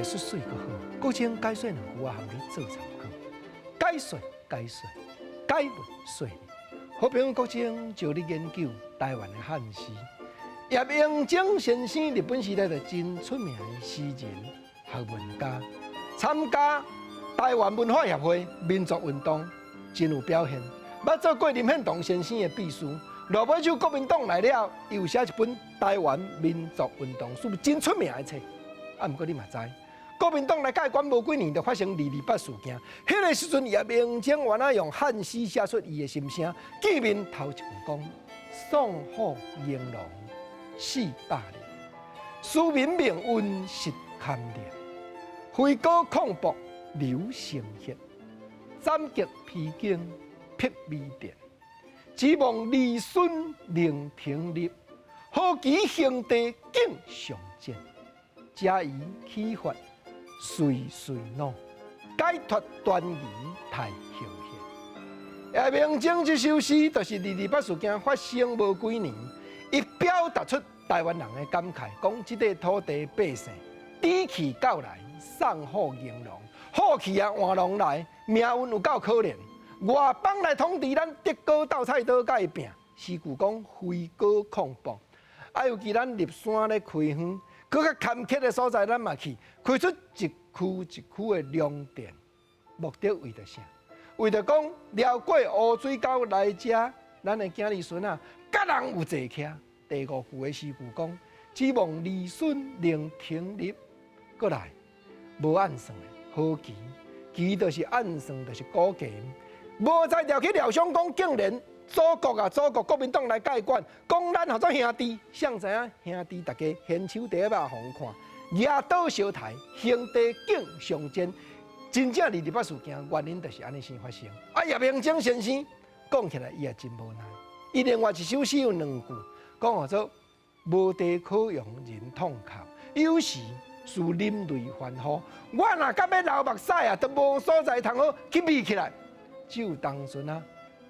術媠閣好。國清解說兩句，我含你做參考。解說解說，解袂說。好朋友國清就咧研究台灣的漢詩。葉英正先生日本時代就真出名的詩人、學問家，參加台灣文化協會民族運動，真有表現。捌做過林獻堂先生的秘書，落尾就國民黨來了，又寫一本《台灣民族運動史》，真出名的冊。啊，毋過你嘛知，國民黨來蓋管無幾年，就發生二二八事件。彼個時陣，葉英正原來用漢詩寫出伊的心聲，見面頭一句講：喪虎瑩龍400年，斯民命運實堪憐，揮戈抗暴流鮮血，斬棘披荊辟微電，指望兒孫能挺立，好奇兄弟更上戰，嘉義啟發歲歲惱，解脫端疑太雄現。葉明正這首詩，就是二二八事件發生無幾年，伊表達出台灣人的感慨，講這塊土地百姓底氣夠來，喪虎瑩龍，虎氣啊換龍來，命運有夠可憐。外邦來統治咱，竹篙鬥菜刀共伊拚，詩句講揮戈抗暴。啊，尤其咱入山咧開荒，閣較坎坷的所在，咱嘛去開出一區一區的良田，目的為著啥？為著講繞過烏水溝來遮，咱的囝兒孫仔，各人有坐徛。第五句的詩句講，指望兒孫能挺立過來，無按算的好棋，棋就是按算，就是估計。無才調去料想講，竟然祖國啊，祖國國民黨來蓋管，講咱號做兄弟，誰知影兄弟大家牽手佇咧肉予看，舉刀相刣，兄弟更相煎。真正二二八事件原因就是按呢先發生。啊，葉明正先生講起來，伊也真無奈。伊另外一首詩有兩句，講號做無地可容人痛哭，有時事忍淚歡呼。我若甲欲流目屎啊，都無所在通好去避起來。只有當陣啊，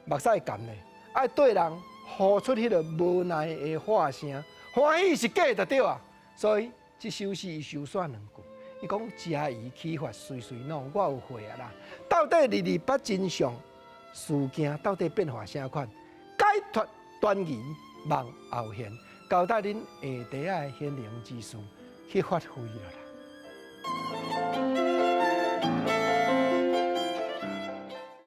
目屎乾咧，愛對人呼出彼個無奈的話聲，歡喜是假就對啊。所以這首詩伊收煞兩句，伊講嘉義啟發歲歲惱，我有悔啊啦。到底二二八真相事件到底變化啥款？解脫端疑望後現，交代恁下底仔的賢能之士去發揮了啦。